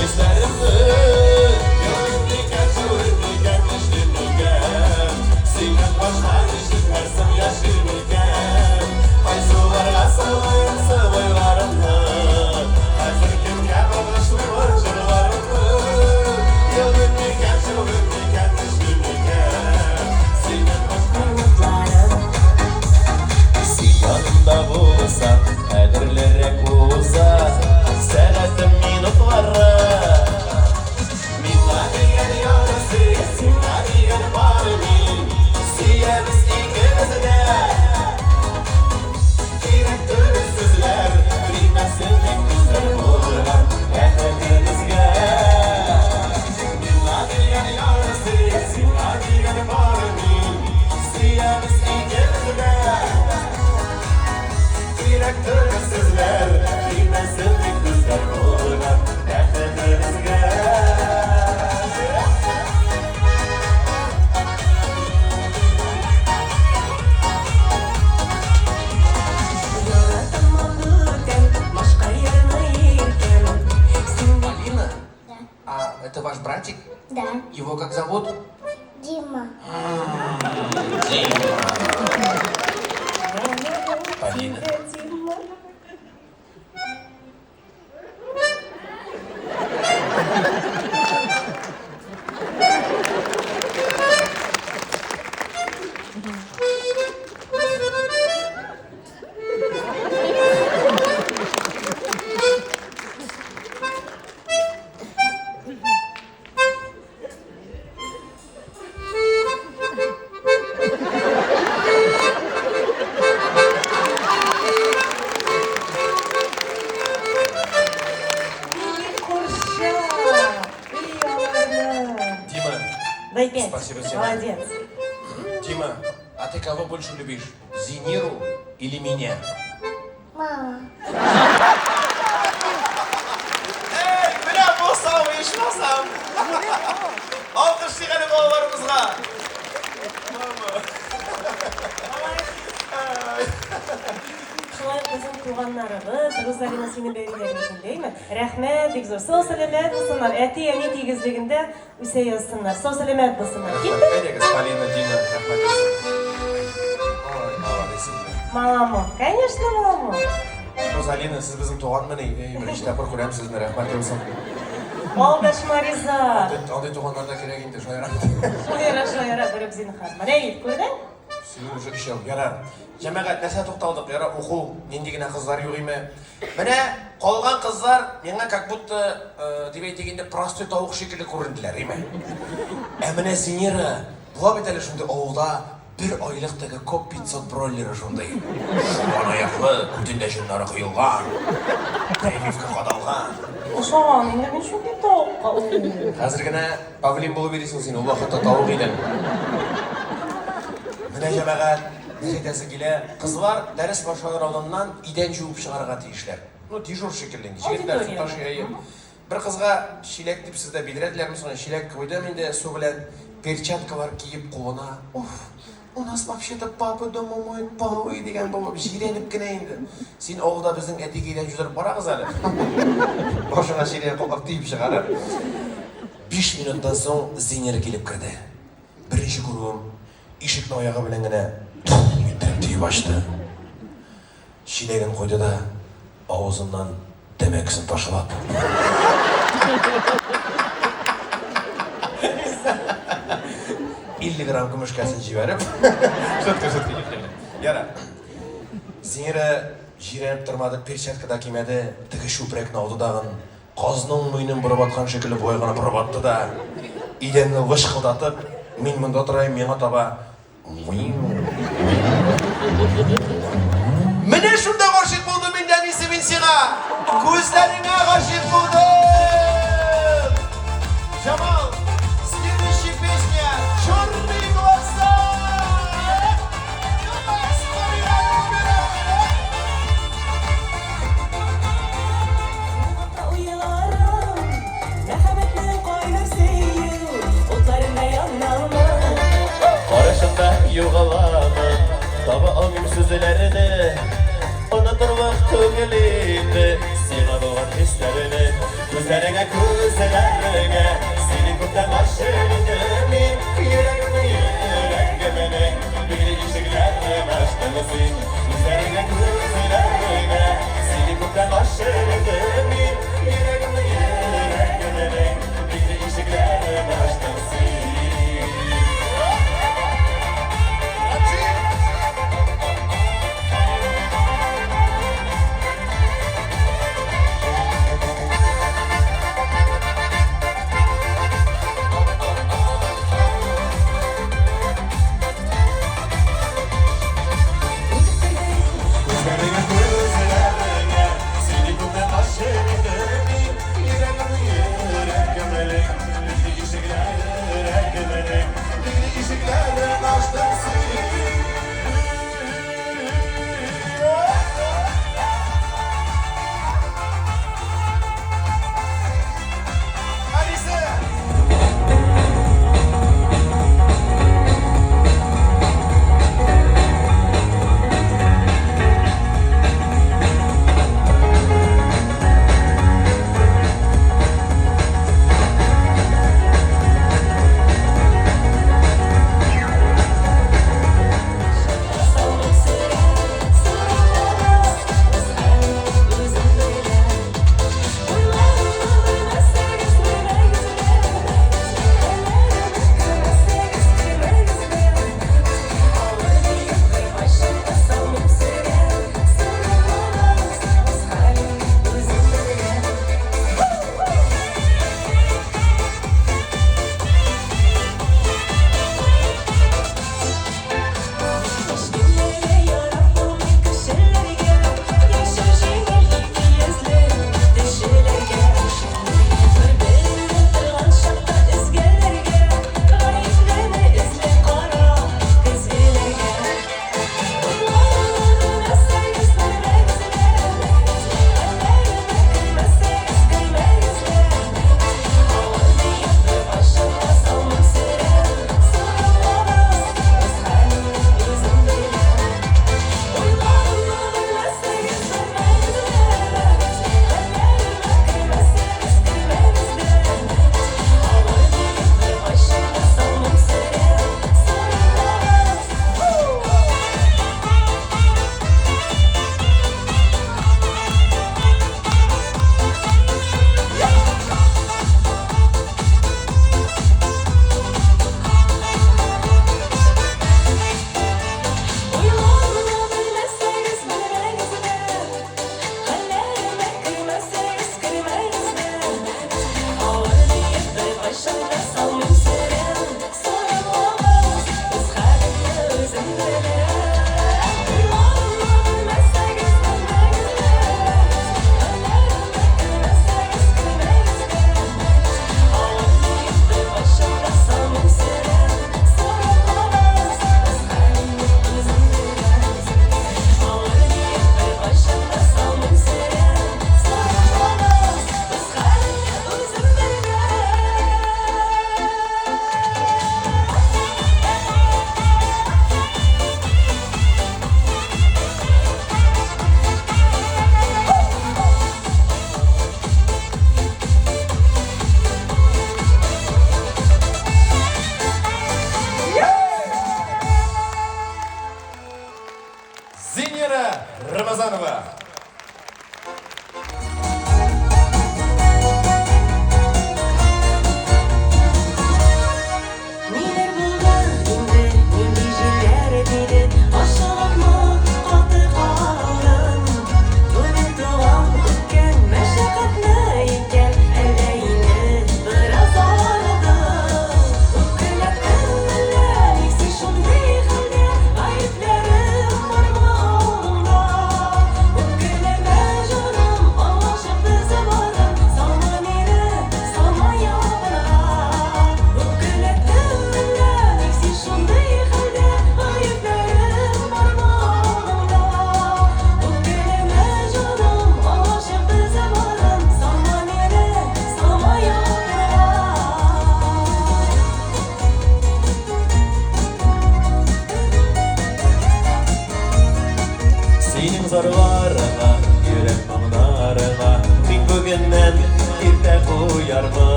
Хисләремне. Йөрим микән, җөрим микән, нишлим микән? Синнән башка ничек нәрсәм яшим микән? Кайсыларга салыйм сабыйларымны? Хәзер кемгә багышлыймын җырларымны? Елыйм микән, җылыйм микән, нишлим микән? Синнән башка. Син янымда булсаң, кадерлерәк уза сәгатем, минутлары. Миңа дигән ярысы, сиңа дигән бар мин. Сөябез икебез дә. Кирәк түгел сүзләр, бирмәсен тик күзләр булган бәхетебезгә. Миңа дигән ярысы, сиңа дигән бар мин. Сөябез икебез дә. Кирәк түгел сүзләр, бирмәсен тик күзләр булган бәхетебезгә. Яратамам бүтән, башка ярны иркәм. Син. Полина? Да. А это ваш братик? Да. Его как зовут? Дима. Дима. Полина. Дима. Мине курчак. И Дима, Дай пять. Спасибо тебе. Молодец. Дима, а ты кого больше любишь? Зиниру или меня? Мама. Эй, менә бу сау ичмасам. Алкыш дигәне балаларыбызга. Мама. Шулай безнең туганнарыбыз, Розалина, синең бәбиләрең шундыймы? Рәхмәт, бик зур. Сау сәламәт булсыннар. Әти-әни тигезлегендә үсә язсыннар. Сау сәламәт булсыннар. Киттек. Әйдәгез, Полина, Дима, рәхмәт. Ой, молодец. Мама, конечно, мама. Розалина, сез безнең туганмыни? Эй, беренче тапкыр күрәм сезне, рәхмәт яусын. Алдашма, риза. Андый туганнар да кирәк инде, шаяра. Шаяра, шаяра, берүк зинһар. Менә бит, күрдең? Синең уже өчәү, ярар. Җәмәгать, нәрсә тукталдык? Ярар, уку, нинди генә кызлар юк име. Менә калган кызлар миңа как будто, дип әйтик инде, простой тавык шикелле күренделәр, име? Ә менә Зинира, була бит әле шундый авылда бер айлык теге Коб 500 бройлеры шундый. Шуган аяклы, күтендә җоннары коелган, прививка кадалган. Ошаган инде мин шундый тавыкка. Хәзер генә павлин булып йөрисең син, ул вакытта тавык идең. Менә, җәмәгать, ни әйтәсе килә, кызлар дәрес башланыр алдыннан идән җуып чыгарга тиешләр. Ну, дежур шикелле инде. Егетләр су Аудиторияне. ташый, әйе. Бер кызга чиләк дип сездә бидрәделәрме соң, чиләк куйдым инде су белән, перчаткалар киеп кулына. Уф, у нас вообще-то папа дома моет полы дигән булып, җирәнеп кенә инде. Син авылда безнең әтигә идән җудырып барагыз әле. Башыңа чиләк каплап тиеп чыгарып. 5 минуттан соң Зинер килеп керде. Беренче күрүем, ишекне аягы белән генә иттереп тиеп ачты. Чиләген куйды да, авызыннан тәмәкесен ташлап. 50 грамм көмешкәсен җибәреп. Шутка, шутка, юк. Ярар. Зинира җирәнеп тормады, перчатка да кимәде, теге чүпрәкне алды дагын, казның муенын борып аткан шикелле болай гына борып атты да, идәнне лышкылдатып, мин монда торайым, миңа таба. Менә шунда гашыйк булдым мин, әнисе, мин сиңа. Күзләреңә гашыйк булдым. Джамал, следующая песня «Черные глаза». Давай, вспоминаем. Уйларым, мәхәббәтнең кайнар сөю утларында янамын. Карашында югаламын, таба алмыйм сүзләрне. Онытырлык түгел инде сиңа булган хисләрне. Күзләреңә күз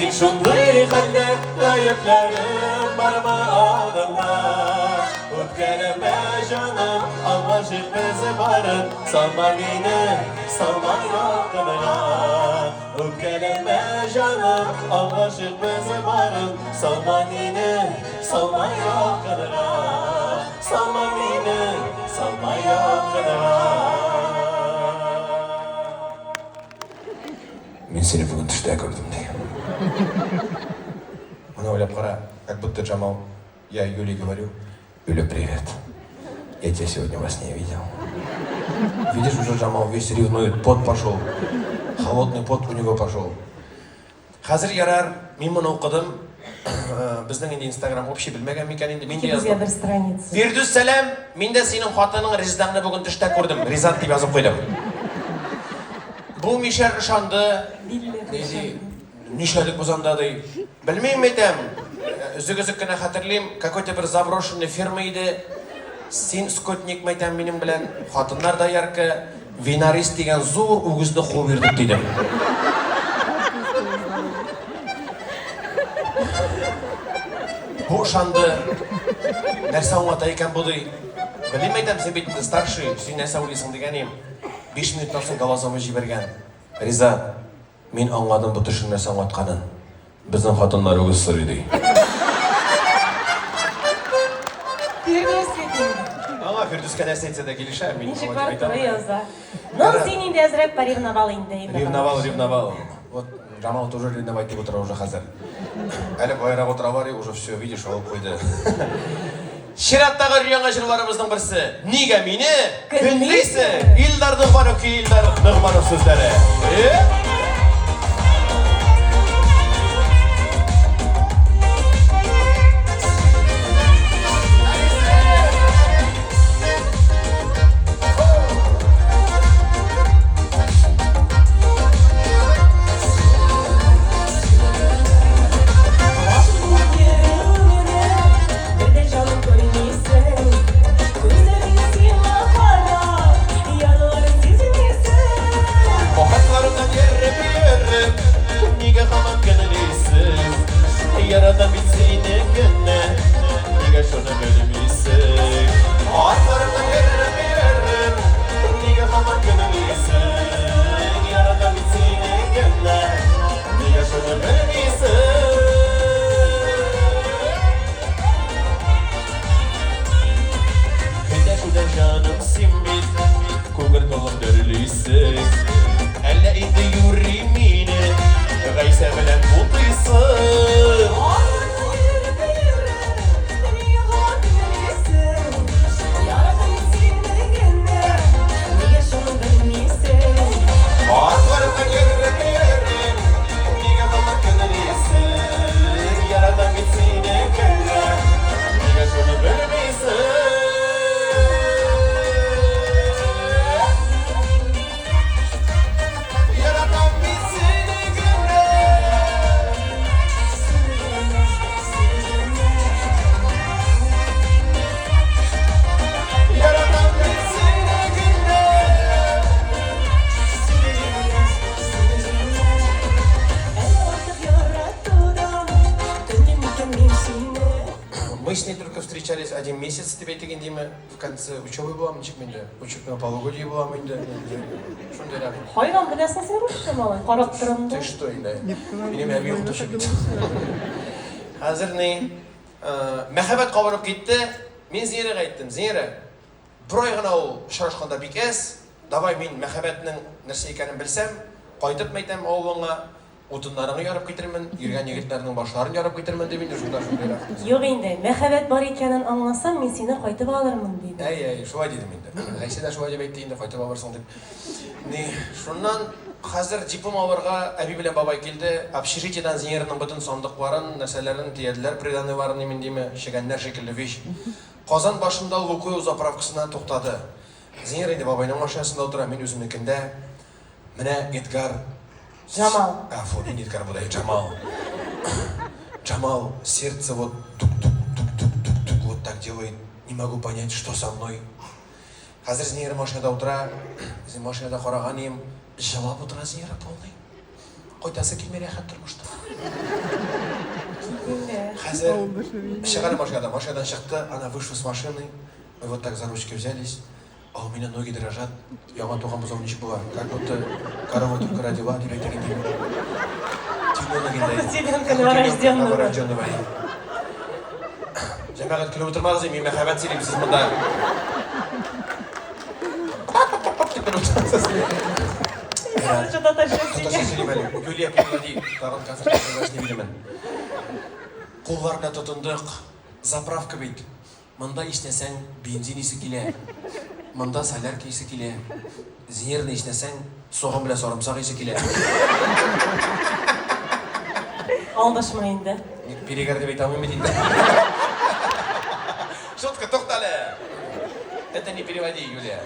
Син шундый хәлдә, гаепләрем бармы алдыңда? Үпкәләмә, җаным, аңлашыйк без барын. Салма мине, салма ялкынга. Үпкәләмә, җаным, аңлашыйк без барын. Салма мине, салма ялкынга. Салма мине, салма ялкынга. Мин сине бүген төштә күрдем, ди. Моны уйлап кара, как будто Джамал, я Юле говорю: «Юля, привет. Я тебя сегодня во сне видел». Видишь, уже Джамал весь ревнует, пот пошел. Холодный пот у него пошел. Хәзер ярар, мин моны укыдым. Безнең инде Инстаграм общий, белмәгән микән инде, мин дә Икебезгә яздым. Бер страница. Фирдүс, сәлам! Мин дә синең хатының Резидаңны бүген төштә күрдем. Ризат дип язып куйдым. Бу мишәр ышанды. Билле. Ни ди? Нишләдек без анда, ди. Белмим, әйтәм. Өзек-өзек кенә хәтерлим. Какой-то бер заброшенный ферма иде. Син скотник, әйтәм, минем белән. Хатыннар доярка. Винарис дигән зур үгезне куып йөрдек, дидем. Бу ышанды. Нәрсә аңлата икән бу, ди. Белмим, әйтәм, син бит инде старший, син нәрсә уйлыйсың дигән идем. 5 минуттан соң голосовой җибәргән. «Риза, мин аңладым бу төшең нәрсә аңлатканын. Безнең хатыннар үгез сорый», ди. Фирдүс бит инде. Аңа Фирдүскә нәрсә әйтсә дә килешә. Мин Ничек алай бар, дип әйтә туры алмыйм. яза. Ну, син инде әзрәк поревновал инде. Инде. Ревновал, ревновал. Вот Джамал тоже ревновать дип утыра уже хәзер. Әле баярак утыра бар, и уже все, видишь, алып куйды. Чираттагы яңа җырларыбызның берсе. Нигә мине көнлисең? Илдар Ногманов, Илдар Ногманов сүзләре. Э? Бер дә җаным күрмисең. Күзләрең сиңа карап, януларын сизмисең. Хатларымнан йөреп йөреп, нигә һаман көнлисең? Яратам бит сине генә, нигә шуны белмисең? Хатларымнан йөреп йөреп, нигә һаман көнлисең? Яратам бит сине генә, нигә шуны белмисең? Көндәшүдән, җаным, син бит күңел тулып дөрлисең. Әллә инде юри мине Гайсә белән бутыйсың? Артымнан йөреп йөреп, нигә һаман көнлисең? Яратам сине генә, нигә шуны белмисең? Артларымнан йөреп йөреп, нигә һаман көнлисең? Яратам бит сине генә, нигә шуны белмисең? Яратам бит сине генә. Сине генә, сине генә. Яратам бит сине генә. Сине генә, сине генә. Әллә артык яратудан көнлим микән мин сине? Мы с ней только встречались один месяц, тебе әйтеген димме, в конце учебы буламы, ничек инде, учебного полугодие буламы инде, шундыйрак. Хайран, беләсең син русча, малай, карап торам да. Ты что инде? Минем әби укытучы бит. Хәзер ни, мәхәббәт кабынып китте. Мин Зинирәгә әйттем: «Зинирә, бер ай гына ул очрашканда бик әз, давай мин мәхәббәтнең нәрсә икәнен белсәм, кайтып әйтәм авылыңа, утыннарыңны ярып китермен, йөргән егетләрнең башларын ярып китермен», дип инде шунда шундыйрак. Юк инде, мәхәббәт бар икәнен аңласам, мин сине кайтып алырмын, диде. Әй, әй, шулай дидем инде. Гайсә дә шулай дип әйтте инде, кайтып алырсың дип. Ни, шуннан хәзер диплом алырга әби белән бабай килде. Общежитиедан Зинирның бөтен сандыкларын, нәрсәләрен төяделәр, приданыйларын имин диме, чегәннәр шикелле вещь. Казан башында Лукойл заправкасына туктады. Зинир инде бабайның машинасында утыра, мин үземнекендә. Менә Эдгар. Джамал. А, фу, не Эдгар, будай, Джамал. Джамал, сердце вот тук-тук-тук-тук-тук-тук вот так делает. Не могу понять, что со мной. Хәзер Зинира машинада утыра, үзем машинада караган идем, җылап утыра Зинира полный. Кайтасы килми рәхәт тормышта. Китинде. Хәзер чыгар машинадан, машинадан чыкты, она вышла с машины, мы вот так за ручки взялись, а у меня ноги дрожат, яңа туган бозау ничек була, как будто корова только родила, дип әйтә инде. Теленок инде. Как у теленка новорожденного. Новорожденного. Җәмәгать көлеп утырмагыз, мин мәхәббәт сөйлим, сез монда. Дип көлеп утырасыз. Короче, татарча Татарча сөйлә. сөйлим әле. Юлия переводи, тагын концерт не бирәмен. Куллар белән тотындык. Заправка бит. Монда иснәсәң, бензин исе килә. Монда солярка исе килә. Зинирны иснәсәң, суган белән сарымсак исе килә. Алдашма инде. Перегар дип әйтә алмыйм бит инде. Шутка, туктале. Это не переводи, Юлия.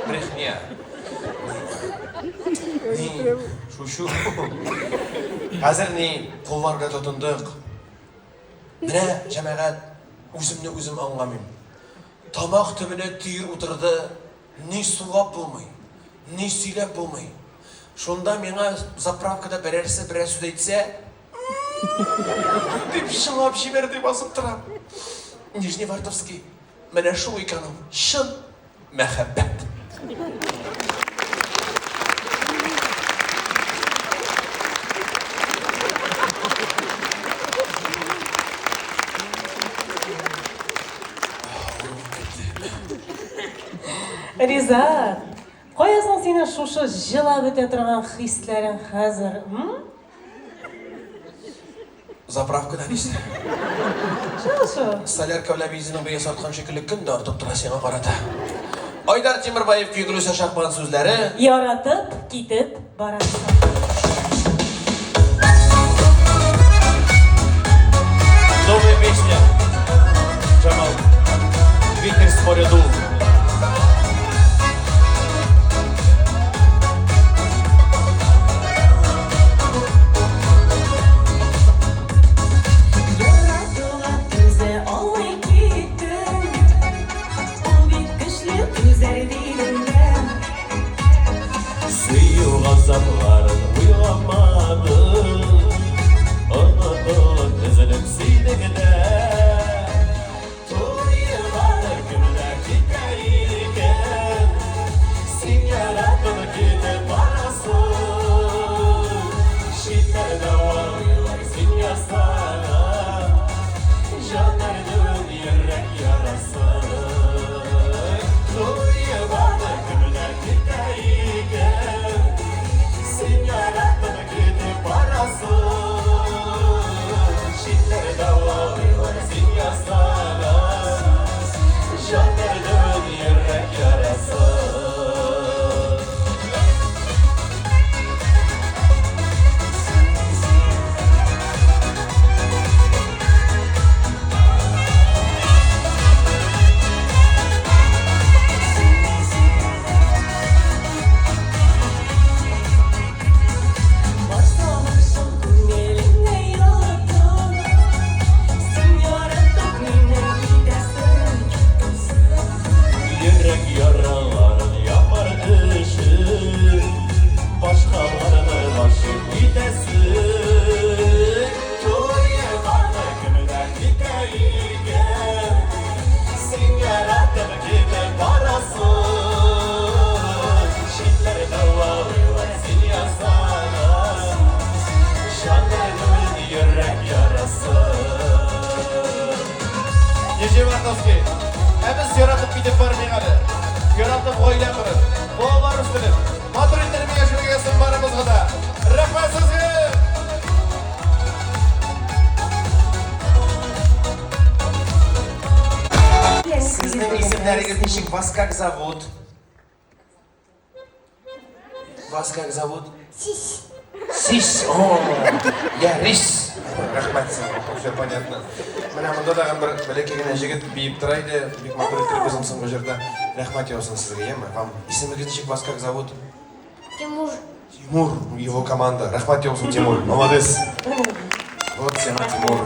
Брехня. Ни, шучу. Хәзер ни, куллар белән тотындык. Менә, җәмәгать, үземне үзем аңламыйм. Тамак төбенә төер утырды, ни сулап булмый, ни сөйләп булмый. Шунда миңа заправкада берәрсе берәр сүз әйтсә, дип чылап җибәрде басып торам. Нижневартовский, менә шул икән ул, чын мәхәббәт. Ризат, кая соң синең шушы җылап бетә торган хисләрең хәзер, м? Заправкада нәрсә? Шул шул. Солярка белән бензинның бәясе арткан шикелле көн дә артып тора сиңа карата. Айдар Тимербаев көй Гөлүсә Шахман сүзләре. Яратып китеп барасың. Новая песня. Джамал. Ветер с моря дул. Яратуга түзә алмый киттем. Ул бит көчле түзәр дидем дә. Сөю газапларын уйламадым Онытып өзелеп сөйдек тә Туйлары кемнәр китә икән Син яратып китеп барасың Читләр дәвалыйлар син ясаган Җаннарның йөрәк ярасын Туйлары кемнәр китә икән Син яратып китеп барасың Читләр дәвалыйлар син ясаган Җаннарның йөрәк ярасын Башланышын күңелеңә яттым. Син яратып мине китәсең. Йөрәк яраларын япар өчен Башкаларны гашыйк итәсең Туйганы кемнәр китә икән Син яратып китеп барасың Читләр дәвалыйлар син ясаган Җаннарның йөрәк ярасын Нижневартовский. Ә без яратып китеп бармыйк әле. Яратып гаилә корып, балалар үстереп, матур итеп яшәргә язсын барыбызга да. Рәхмәт сезгә! Сезнең исемнәрегез ничек? Вас как зовут? Вас как зовут? Сис. Сис. О, я Рис. Рәхмәт сезгә, все понятно. Менә монда тагын бер бәләкәй генә егет биеп тора иде. Бик матур итеп үзең соңгы җырда. Рәхмәт яусын сезгә, яме? Вам исемегез ничек, вас как зовут? Тимур. Тимур, его команда. Рәхмәт яусын, Тимур. Молодец. Вот сиңа Тимур.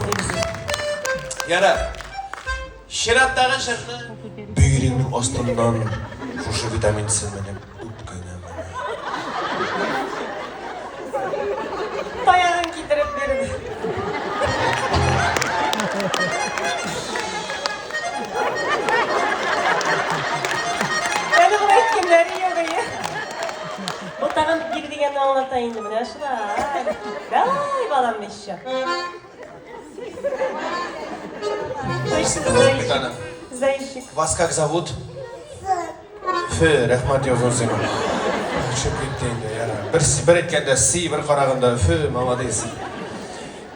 Ярар. Чираттагы җырны бөереңнең астыннан шушы витамин С менеп үпкәнә менә. дигәнне аңлата инде менә шулай. Давай, балам, еще. Точно, зайчик. Зайчик. Вас как зовут? Фе, рәхмәт язсын сиңа. Төшеп китте инде, яра. Бер, бер әйткәндә си, бер караганда фе, молодец.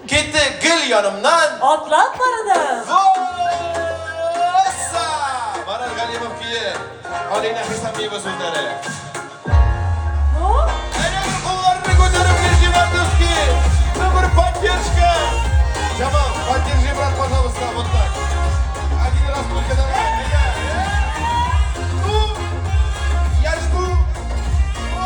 Китте гел янымнан. Атлап барды. Воса! Марат Галимов көе. Алина Хисамиева сүзләре. Ну? Әнә кулларны күтәреп Нижневартовский. Ну, бер поддержка. Джамал, поддержи, брат, пожалуйста, вот так. Один раз только давай. Әйдә. Ну, я жду. О!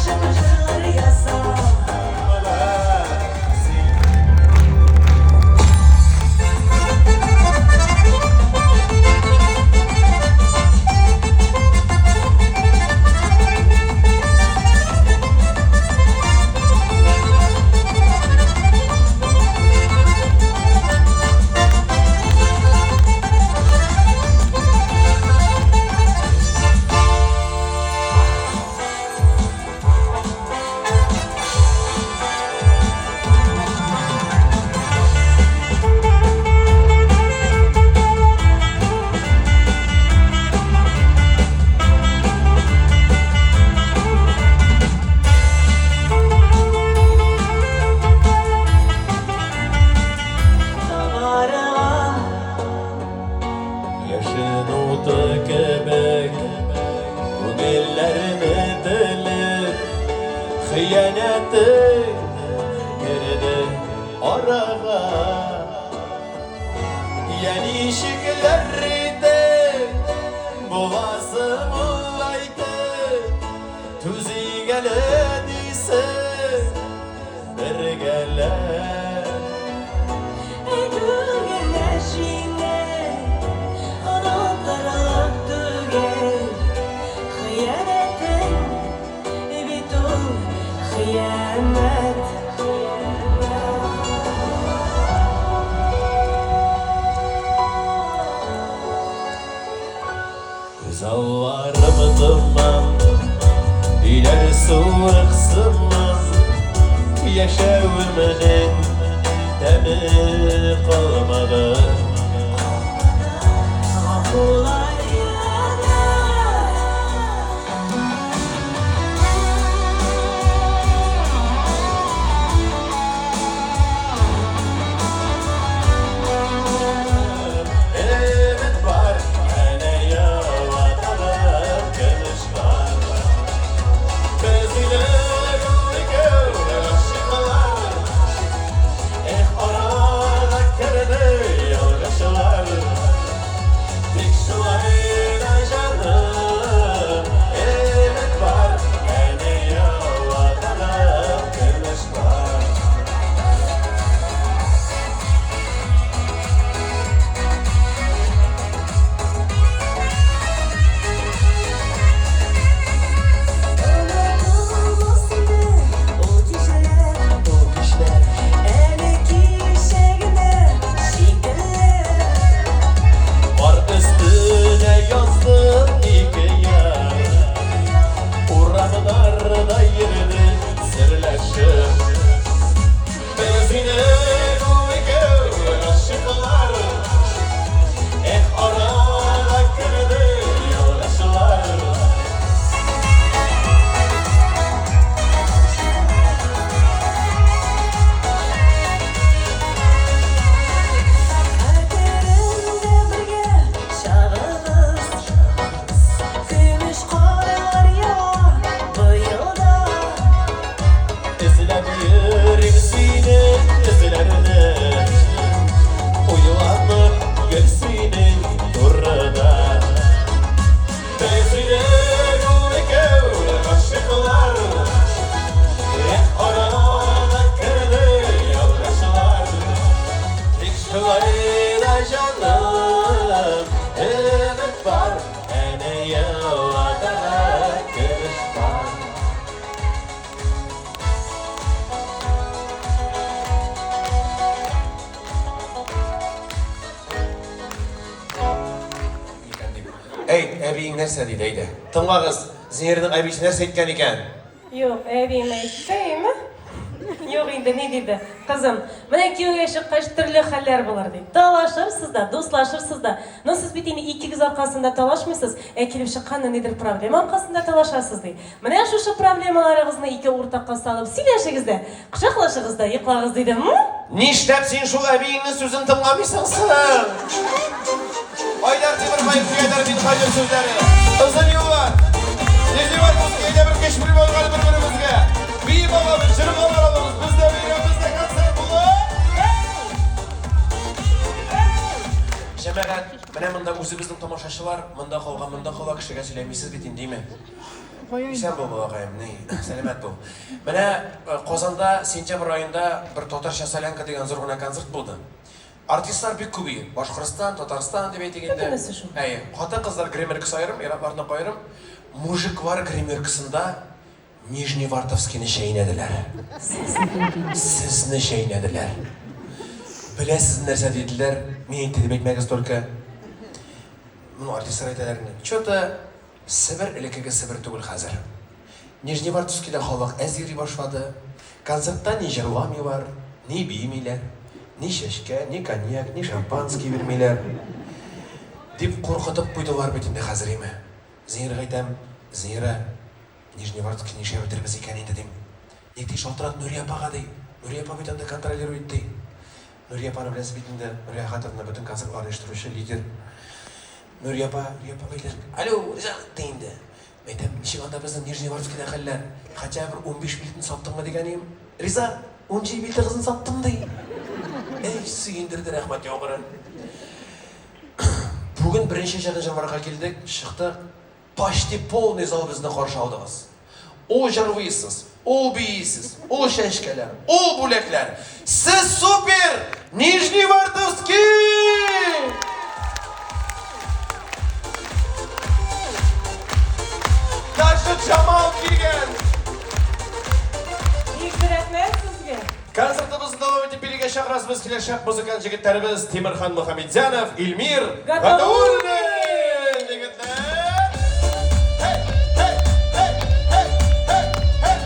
Җырлар яза. Табарга. Яшен уты кебек күңелләрне телеп Хыянәтең керде арага Я ничекләр итеп буласың ул әйтеп Түзик әле дисең бергәләп Әйтүгенә җиңел, онытырлык түгел. Хыянәтең бит ул хыянәт. Күз алларым томан, өйләр суык сыман, Яшәвемнең тәме калмады. Гафулар янә. Өмет бар, әнә ява тагын көмеш кар. Без өйләр икәү гашыйклар. Эх, арага керде ялгышлар. Тик шулай Әйт, әбиең нәрсә диде, әйдә. Тыңлагыз, Зинирның әбисе нәрсә әйткән икән? Юк, әбием әйтте, Юк инде, ни диде? Кызым, менә кияүгә чыккач төрле хәлләр булыр ди. Талашырсыз да, дуслашырсыз да. Но сез бит инде икегез аркасында талашмыйсыз, ә килеп чыккан ниндидер проблема аркасында талашасыз ди. Менә шушы проблемаларыгызны ике уртакка салып сөйләшегез дә, кочаклашыгыз да йоклагыз диде. М? Нишләп син шул әбиеңнең сүзен тыңламыйсың соң? Айдар Тимербаев, Фиадар Минхаҗев сүзләре. Озын юллар. Нижневартовский әйдә бер көч биреп алган бер-беребезгә. Биеп алабыз, җырып алабыз. Бездә бәйрәм, бездә концерт була. Җәмәгать, менә монда үзебезнең тамашачылар, монда калган, монда кала кешегә сөйләмисез бит инде, димме? Исән бул, балакаем, ни, сәламәт бул. Менә Казанда сентябрь аенда бер татарча солянка дигән зур гына концерт булды. Артистлар бик күп иде. Башкортстан, Татарстан дип әйтик инде. Бөтенесе шул. Әйе, хатын-кызлар гримеркасы аерым, ир-атларныкы аерым. Мужиклар гримеркасында Нижневартовскийны чәйнәделәр. Сезне чәйнәделәр. Беләсез нәрсә диделәр? Мин әйтте дип әйтмәгез только. Ну, артистлар әйтәләр инде. Что-то Себер элеккеге Себер түгел хәзер. Нижневартовскийда халык әз йөри башлады. Концертта ни җырламыйлар, ни биемиләр, ни чәчкә, ни коньяк, ни шампанский бирмиләр. Дип куркытып куйдылар бит инде хәзер име. Зинирга әйтәм, Зинира, Нижневартовский нишләп бетербез икән инде дим. Ник ди, шалтырат Нурия апага ди. Нурия апа бит анда контролирует ди. Нурия апаны беләсез бит инде, Нурия Әхәтовна бөтен концертларны оештыручы лидер. Нурия апа, Нурия апа әйтә, алло, Риза, ди инде. Әйтәм, ничек анда безнең Нижневартовскийда хәлләр? Хотя бер 15 билетны саттыңмы дигән идем. Риза, 17 билет кызын саттым ди. Эй, сөендерде, рәхмәт яугыры. Бүген беренче җырны җырларга килдек, чыктык. Почти полный зал безне каршы алдыгыз. Ул җырлыйсыз, ул биисез, ул чәчкәләр, ул бүләкләр. Сез супер! Нижневартовский! Даже Джамал килгән! Бик рәхмәт сезгә. Концертыбызны дәвам итеп бирергә чакырабыз киләчәк музыкант егетләребез Тимерхан Мухаммедзянов, Илмир Гатауллин! Гатауллин! Егетләр! Hey, hey, hey, hey, hey, hey, hey!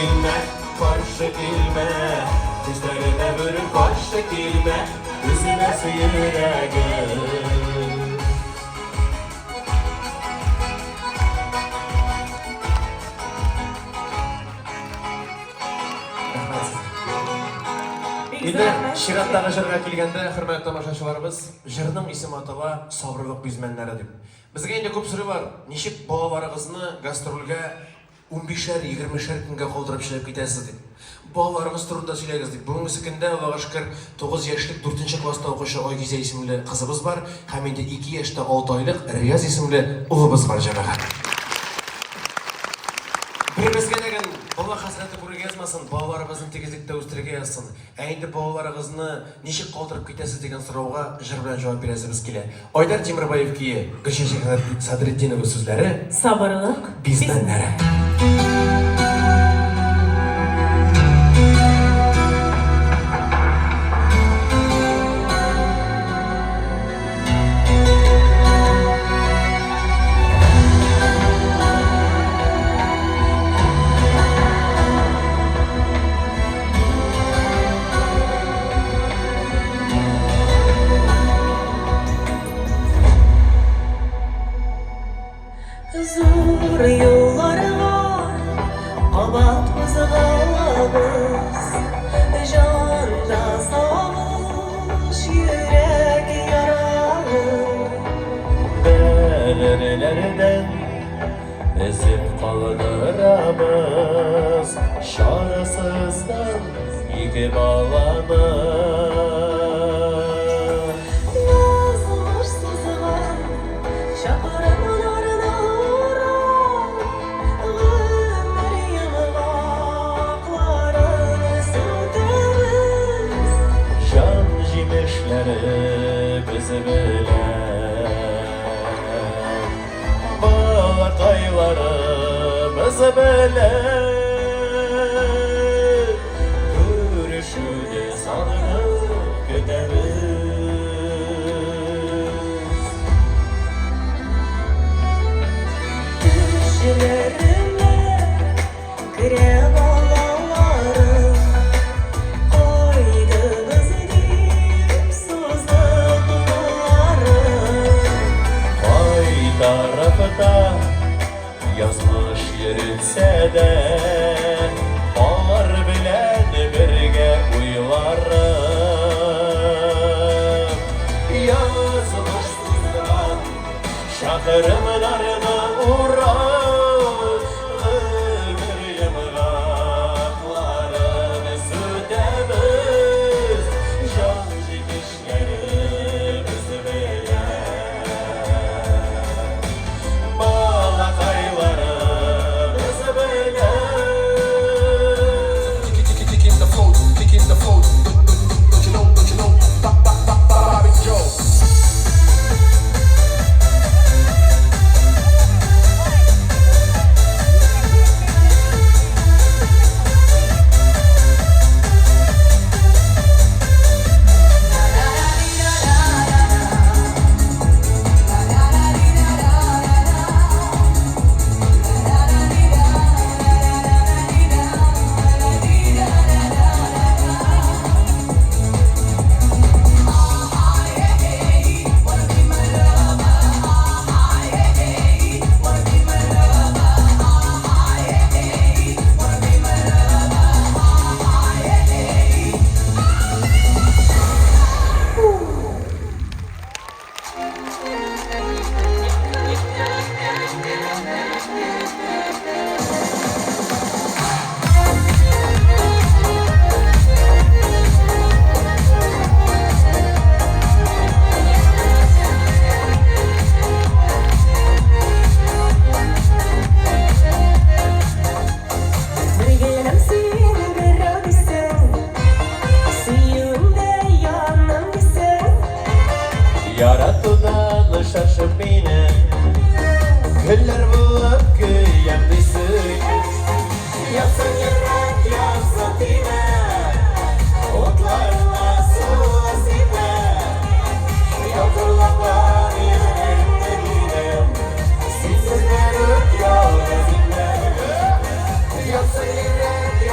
Килмә, каршы килмә, Төсләренә бүрек каршы килмә, Өзеләсе йөрәгем. Рәхмәт сезгә. Бик зур Инде рәхмәт. чираттагы җырга килгәндә, хөрмәтле тамашачыларыбыз, җырның исеме атала Сабырлык бизмәннәре дип. Безгә инде күп сорыйлар, ничек балаларыгызны гастрольгә унбишәр, егермешәр көнгә калдырып чыгып китәсез дип. Балаларыгыз турында сөйләгез дип. Бүгенгесе көндә, Аллага шөкер, 9 яшьлек 4 класста укучы Айгизә исемле кызыбыз бар һәм инде 2 яшьтә 6 айлык Рияз исемле улыбыз бар, җәмәгать. Беребезгә дә гел бала хәсрәте күрергә язмасын, балаларыбызны тигезлектә үстерергә язсын. Ә инде балаларыгызны ничек калдырып китәсез дигән сорауга җыр белән җавап бирәсебез килә. Айдар Тимербаев көе, Гөлчәчәк Садретдинова сүзләре. Сабырлык Бизмәннәре. Зур юлларга кабат кузгалабыз, Җанда сагыш, йөрәк яралы. Бәгырьләрдән өзеп калдырабыз Чарасыздан ике баланы. Язмыш сузган чакрымнарны урап, Гомер йомгакларын сүтәбез. Җан җимешләребез белән, Балакайларыбыз белән Күрешүне сагынып көтәбез. Төшләремә керә балаларым, Кайдыгыз дип сузып кулларын. Кай тарафта язмыш йөртсә дә, Алар белән бергә уйларым. Язмыш сузган чакрымнарны урап, Гомер йомгакларын сүтәбез, Җан җимешләребез белән, Балакайларыбыз белән. Kick in the flow, kick in the flow. Don't you know, don't you know, Bobby Joe. Бергәләп сине берәү дисең, Сөюемдә янам дисең. Яратудан шашып мине, Гөлләр булып көям дисең. Янсын йөрәк, янсын тимә, Утларына сулар сипмә. Ялкынланган йөрәгемне минем Синсез берүк ялгыз итмә. Янсын йөрәк.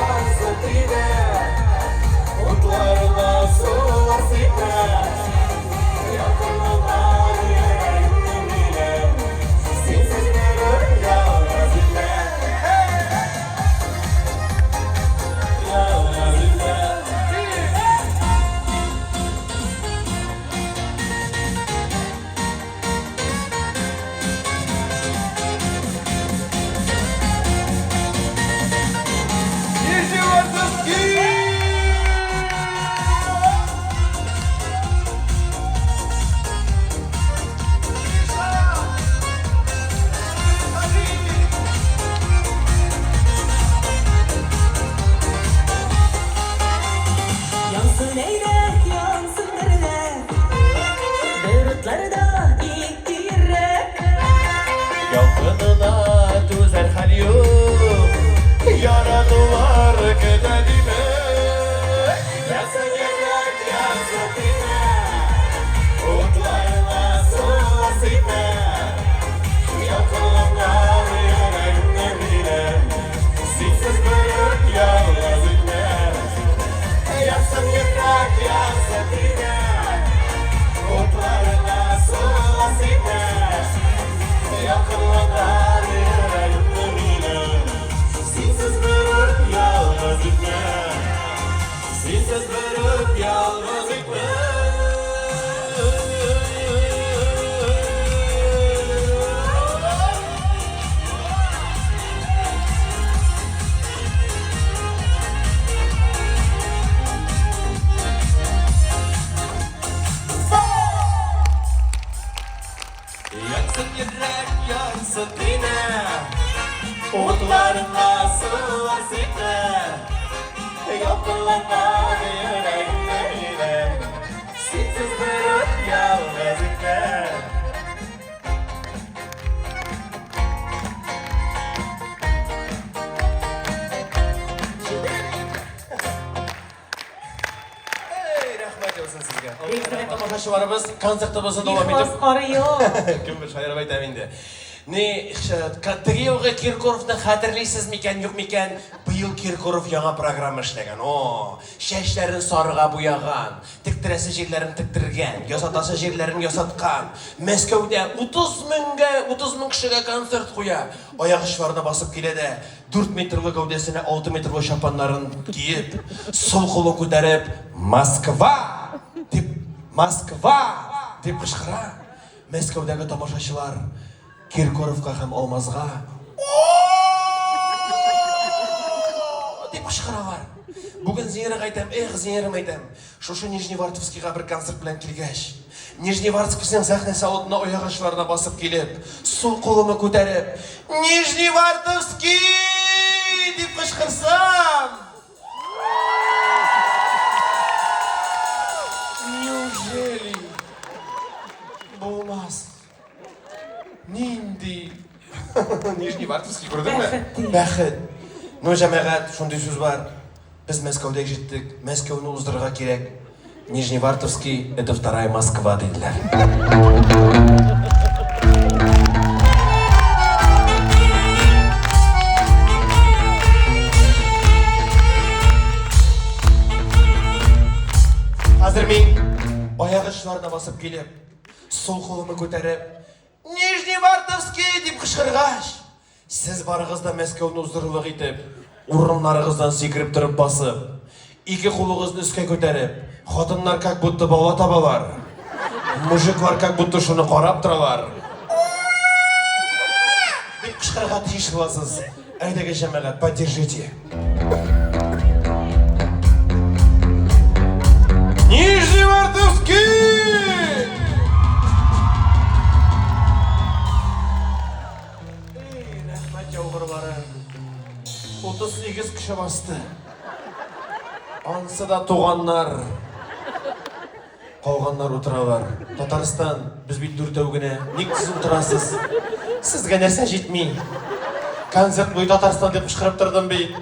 Ялкынлана йөрәгемне минем. Синсез берүк ялгыз итмә. Синсез берүк ялгыз итмә. Янсын йөрәк, янсын димә. Утларыңа сулар сипмә. Ялкынлана йөрәгемне минем. Синсез берүк ялгыз итмә. Эй, рәхмәт яусын сезгә. Тамашачыларыбыз, концертыбызны дәвам Ихлас итеп. карый. Кем бер шаярып әйтәм инде. Ни, теге елгы Киркоровны хәтерлисез микән, юк микән? Быел Киркоров яңа программа эшләгән. О, чәчләрен сарыга буяган, тектерәсе җирләрен тектергән, ясатасы җирләрен ясаткан. Мәскәүдә 30 меңгә, 30 мең кешегә концерт куя. Аяк очларына басып килә дә, 4 метрлы гәүдәсенә 6 метрлы чапаннарын киеп, сул кулын күтәреп, "Москва!" дип, "Москва!" дип кычкыра. Мәскәүдәге тамашачылар Киркоровка һәм Алмазга "О!" дип кычкыралар. Бүген Зинирага әйтәм, эх, Зинирым әйтәм, шушы Нижневартовскийга бер концерт белән килгәч, Нижневартовскийның сәхнәсе алдына аяк очларына басып килеп, сул кулымны күтәреп, "Нижневартовский!" дип кычкырсам, неужели булмас? Нинди Нижневартовский күрдеңме? Бәхет ди. Бәхет. Ну, җәмәгать, шундый сүз бар. Без Мәскәүдә ишеттек. Мәскәүне уздырырга кирәк. Нижневартовский — это вторая Москва, диделәр. Хәзер мин аяк очларына басып килеп, сул кулымны күтәреп, "Нижневартовский!" дип кычкыргач, сез барыгыз да Мәскәүне уздырырлык итеп, урыннарыгыздан сикереп торып басып, ике кулыгызны өскә күтәреп, хатыннар как будто бала табалар, мужиклар как будто шуны карап торалар. Дип кычкырырга тиеш буласыз. Әйдәгез, җәмәгать, поддержите. Нижневартовский! Эй, рәхмәт яугырлары. 38 кеше басты. Ансы да туганнар. Калганнар утыралар. Татарстан, без бит дүртәү генә. Ник сез утырасыз? Сезгә нәрсә җитми? Концерт буе "Татарстан" дип кычкырып тордым бит.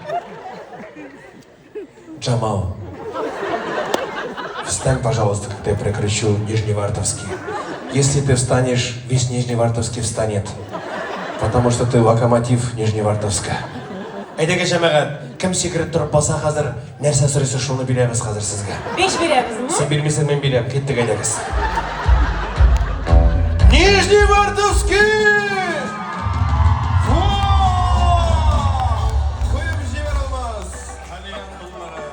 Джамал, встань, пожалуйста, когда я прокричу "Нижневартовский". Если ты встанешь, весь Нижневартовский встанет. Потому что ты локомотив Нижневартовска. Әйдәгез, җәмәгать, кем сикереп торып баса хәзер, нәрсә сорыйсыз, шуны бирәбез хәзер сезгә. Биш бирәбезме? Син бирмисең, мин бирәм. Киттек, әйдәгез. Нижневартовский! Во! Куеп җибәр, Алмаз. Тальян куллары.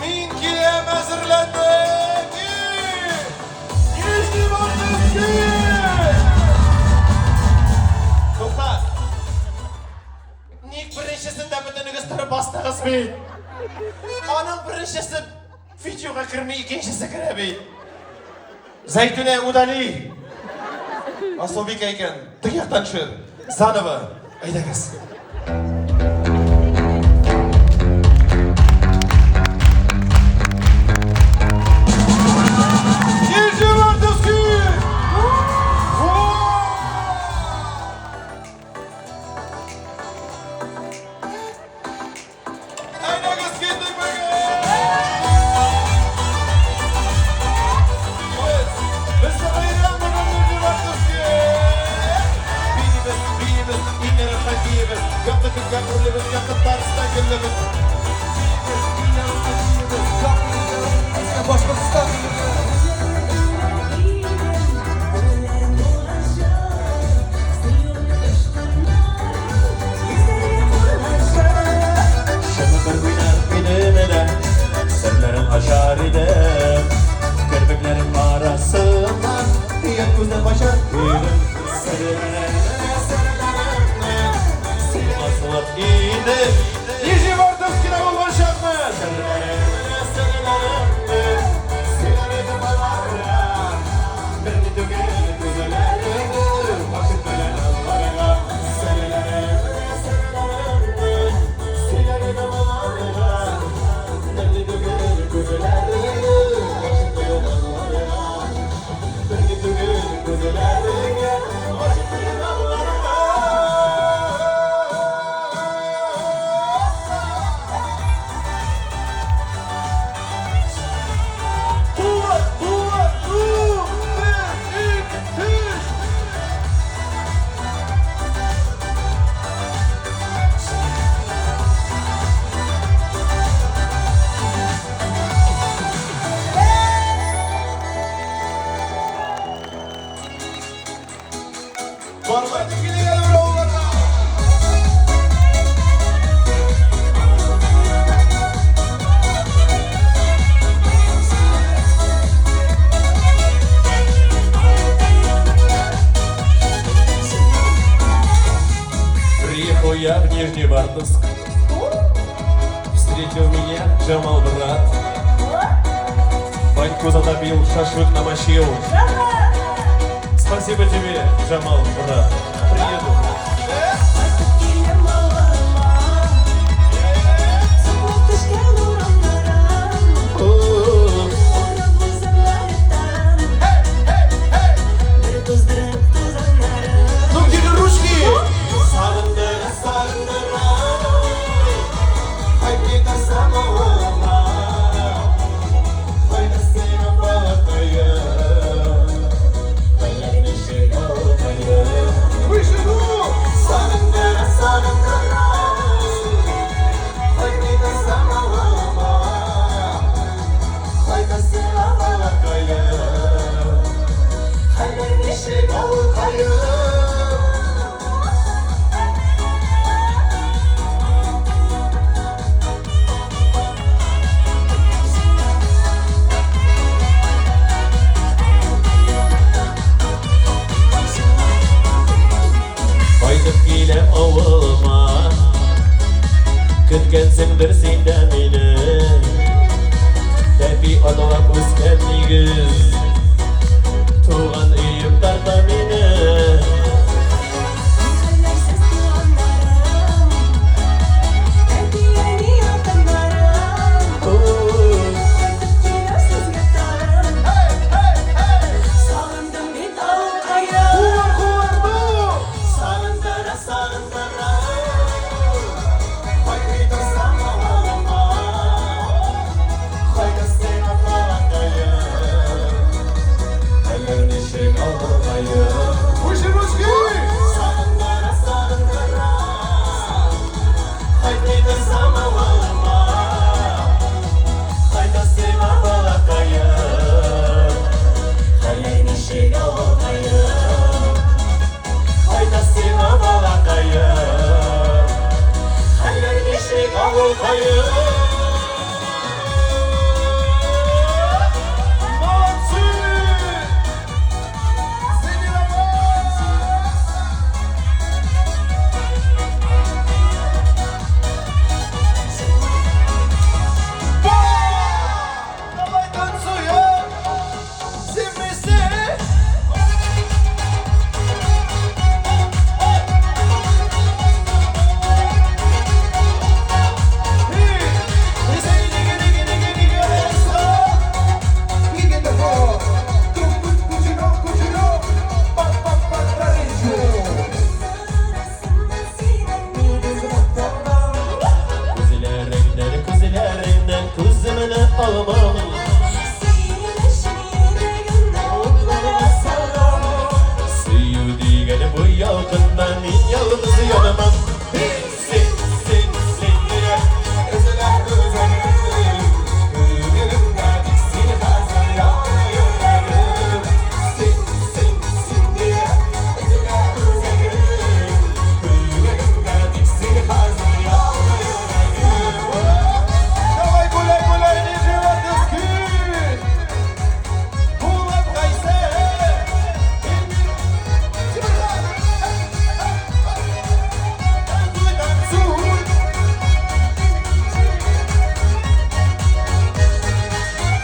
Мин киләм, әзерләндек. Нижневартовский! Тукта. Ник беренчесендә бөтенегез торып бастыгыз бит? Аның беренчесе видеога керми, икенчесе керә бит. Зәйтүнә, удали. Асылбикә икән. Теге яктан төшер. Заново. Әйдәгез. Нижневартовский! Во! Әйдәгез, киттек бергә! Без, без бәйрәм бүген Нижневартовский! Биибез, биибез, иң рәхәт биибез, якты көнгә үрлибез, якты Татарстан гөллебез. Биибез, биибез, биибез, якты көнгә Башкортостан гөллебез. Увидел меня Джамал брат. Баньку затопил, шашлык намочил. Спасибо тебе, Джамал брат. Приеду. Кайтып киләм авылыма. Сукмак төшкән урамнарым. Урап узганнардан. Бер туздырып тузаннарын. Ну где же ручки? Сагындыра, сагындыра. Кайтмый торсам авылыма. Кайта сиңа балакаем. Хәлләр ничек авылкаем. Выше, ну! Сагындыра, сагындыра. Кайтмый торсам авылыма. Кайта сиңа балакаем. Хәлләр ничек авылкаем. Кайтып киләм авылыма. Көткәнсеңдер син дә мине. Тәпи атлап үскән нигез. Туган өем тарта мине. Хәлләр сез туганнарым. Әти-әни якыннарым. Кайтып киләм сезгә тагын. Сагындым бит авылкаем. Сагындыра, сагындыра. Кайтмый торсам авылыма. Кайта сиңа балакаем. Хәлләр ничек авылкаем. Выше ручки! Сагындыра, сагындыра. Кайтмый торсам авылыма. Кайта сиңа балакаем. Хәлләр ничек авылкаем. Кайта сиңа балакаем. Хәлләр ничек авылкаем. Молодцы! Синема! Давай танцуем! Все вместе! Арасында синең нигез табам. Күзләреңнән, күзләреңнән күземне алмам. Синең өчен йөрәгемне утларга салам. Сөю дигән бу ялкында мин ялгыз янамам. Син, син, син диеп, өзелә үзәгем. Күңелемдә тик син хәзер яна йөрәгем. Син, син, син диеп, өзелә үзәгем. Күңелемдә тик син хәзер яна йөрәгем. Давай гуляй, гуляй, Нижневартовский! Булат Гайсә! Эльмира! Тимирхан! Танцуй, танцуй!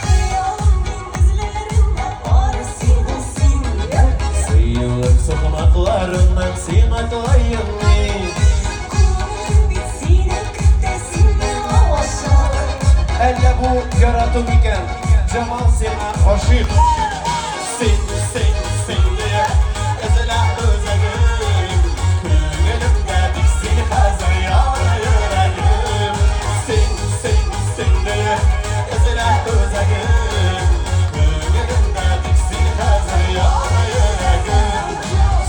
Хыялым диңгезләрендә бары син, син. Сөюем сукмакларыннан син атлыйм мин. Күңелем бит сине көтә, син миңа гашыйк. Әллә бу ярату микән? Джамал сиңа гашыйк. Син, син, син диеп, өзелә үзәгем. Күңелемдә тик син хәзер яна йөрәгем. Син, син, син диеп, өзелә үзәгем. Күңелемдә тик син хәзер яна йөрәгем.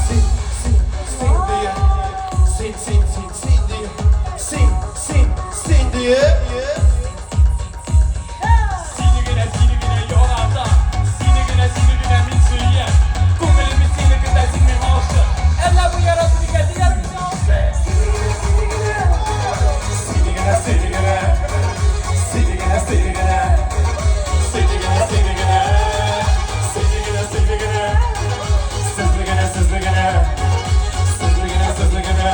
Син, син, син диеп. Син, син, син, син диеп. Син, син, син диеп. Сине генә, сине генә яратам. Сине генә, сине генә мин сөям. Күңелем сине көтә, син миңа гашыйк. Әллә бу ярату микән, диләр миңа гашыйк. Сине генә, сине генә. Сине генә, сине генә. Сине генә, сине генә. Сине генә, сине генә. Сезне генә, сезне генә. Сезне генә, сезне генә.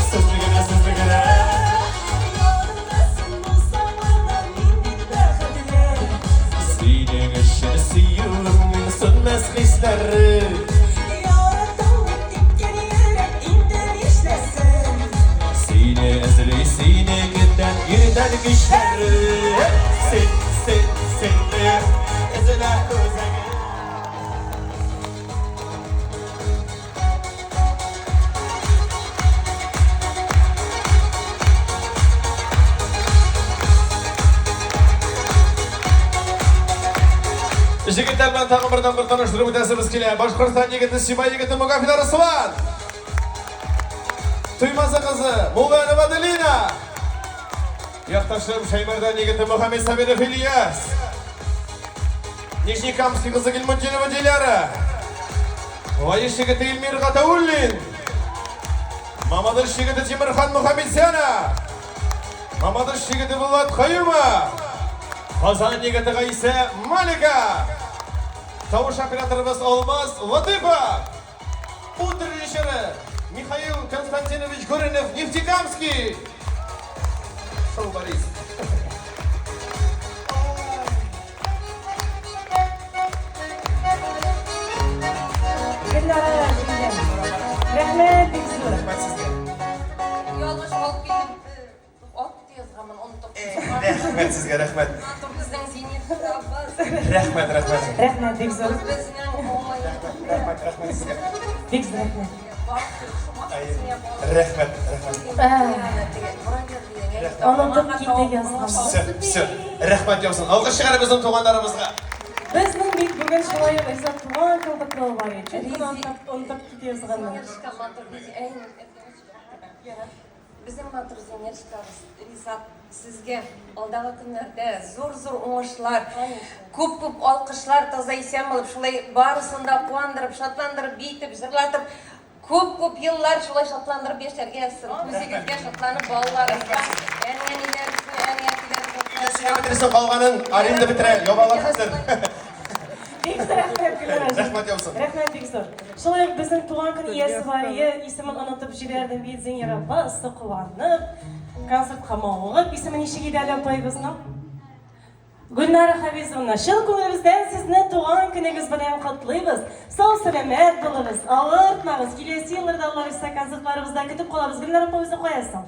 Сезне генә, сезне генә. Янымда Сине көтәм иртән кичләрен. Син, син, син диеп өзелә үзәгем. Җегетләр белән тагын бердән бер таныштырып үтәсебез килә. Башкортстан егете, Сибай егете Мугафин Арслан. Туймазы кызы Мулланова Аделина. Якташым Шәймәрдән егете Мөхәммәд Сабиров Ильяс. Нижнекамский кызы Гильмутдинова Диляра. Лаеш егете Эльмир Гатауллин. Мамадыш егете Тимирхан Мөхәммәтзянов. Мамадыш егете Булат Каюмов. Казан егете Гайсә Малика. Тавыш операторыбыз Алмаз Латыпов. Ут режиссеры Михаил Константинович Горинов Нефтекамский. Шоу Борис. Гөлнара җиңгәм. Рәхмәт бик зур. Рәхмәт сезгә. Ялгыш алып килдем. Алып китә язганмын, онытып. Рәхмәт сезгә, рәхмәт. Матур безнең Зенит абыз. Рәхмәт, рәхмәт. Рәхмәт бик зур. Безнең ой. Рәхмәт, рәхмәт сезгә. Бик зур рәхмәт. Рәхмәт, рәхмәт. Онытып китә язган. Все, все. Рәхмәт яусын. Алкыш чыгарып безнең туганнарыбызга. Безнең бит бүген шулай ук Илзат туган көн котлавы бар иде. Чуть кенә онытып китә язганмын. Безнең матур Зинерочкабыз, Ризат, сезгә алдагы көннәрдә зур-зур уңышлар, күп-күп алкышлар, таза исән булып, шулай барысын да куандырып, шатландырып, биетеп, җырлатып, күп-күп еллар шулай шатландырып яшәргә язсын. Үзегезгә шатланып, балаларыгызга, әни-әниләрегезне, әни-әтиләрегезне. Сөйләп бетерсен калганын аренда бетерә, ябалар хәзер. Бик зур рәхмәт, Гөлнара. Рәхмәт яусын. Рәхмәт бик зур. Шулай ук безнең туган көн иясе бар ие, исемен онытып җибәрдем бит, Зинира апа, куанып, концертка мавыгып, исеме ничек иде әле апаебызның? Гөлнара Хабизовна, чын күңелебездән сезне туган көнегез белән котлыйбыз. Сау сәламәт булыгыз, авыртмагыз. Киләсе елларда Алла бирсә концертларыбызда көтеп калабыз. Гөлнара апа үзе кая соң?